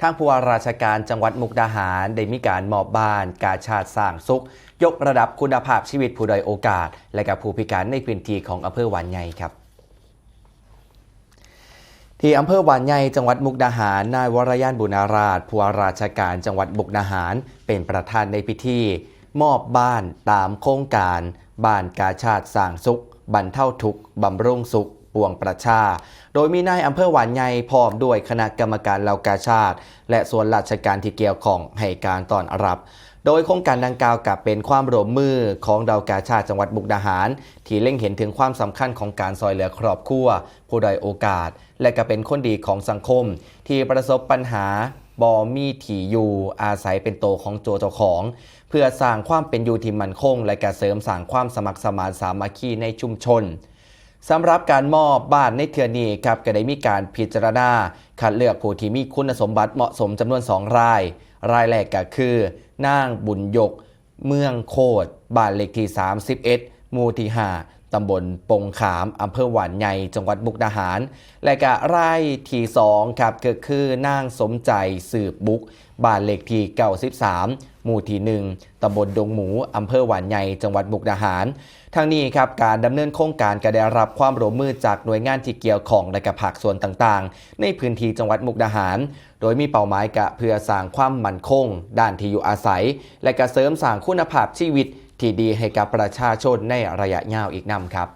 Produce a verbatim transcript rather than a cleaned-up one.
ทางผู้ว่าราชการจังหวัดมุกดาหารได้มีการมอบบ้านกาชาดสร้างสุข ยกระดับคุณภาพชีวิตผู้ด้อยโอกาส และกับผู้พิการในพื้นที่ของอำเภอหวานใหญ่ครับ ที่อำเภอหวานใหญ่จังหวัดมุกดาหาร นายวรยานบุญนาราช ผู้ว่าราชการจังหวัดมุกดาหาร เป็นประธานในพิธี มอบบ้านตามโครงการ บ้านกาชาดสร้างสุข บรรเทาทุกข์บำรุงสุข ปวงประชา โดยมีนายอำเภอหวานใหญ่พร้อมด้วยคณะกรรมการเหล่ากาชาด และส่วนราชการที่เกี่ยวข้องให้การต้อนรับ โดยโครงการดังกล่าวก็เป็นความร่วมมือของเหล่ากาชาดจังหวัดมุกดาหาร ที่เล็งเห็นถึงความสำคัญของการช่วยเหลือครอบครัว ผู้ด้อยโอกาส และก็เป็นคนดีของสังคม ที่ประสบปัญหาบ่มีที่อยู่อาศัยเป็นโตของตัวเจ้าของ เพื่อสร้างความเป็นอยู่ที่มั่นคง และก็เสริมสร้างความสมัครสมานสามัคคีในชุมชน สำหรับการมอบบ้านในเทื่อนี้ครับ ก็ได้มีการพิจารณาคัดเลือกผู้ที่มีคุณสมบัติเหมาะสมจำนวนสองราย รายแรกก็คือ นางบุญยก เมืองโคตร บ้านเลขที่ สามสิบเอ็ด หมู่ที่ ห้า ตำบลปงขาม อำเภอหวานใหญ่ จังหวัดมุกดาหาร และก็รายที่สองครับ ก็คือนางสมใจ สืบบุก บ้านเลขที่ เก้าสิบสาม หมู่ที่ หนึ่ง ตำบลดงหมู อำเภอหวานใหญ่ จังหวัดมุกดาหาร ทั้งนี้ครับ การดำเนินโครงการก็ได้รับความร่วมมือจากหน่วยงานที่เกี่ยวข้อง และก็ภาคส่วนต่างๆ ในพื้นที่จังหวัดมุกดาหาร โดยมีเป้าหมายกะเพื่อสร้างความมั่นคง ด้านที่อยู่อาศัย และก็เสริมสร้างคุณภาพชีวิตที่ดีให้กับประชาชนในระยะยาวอีกนำครับ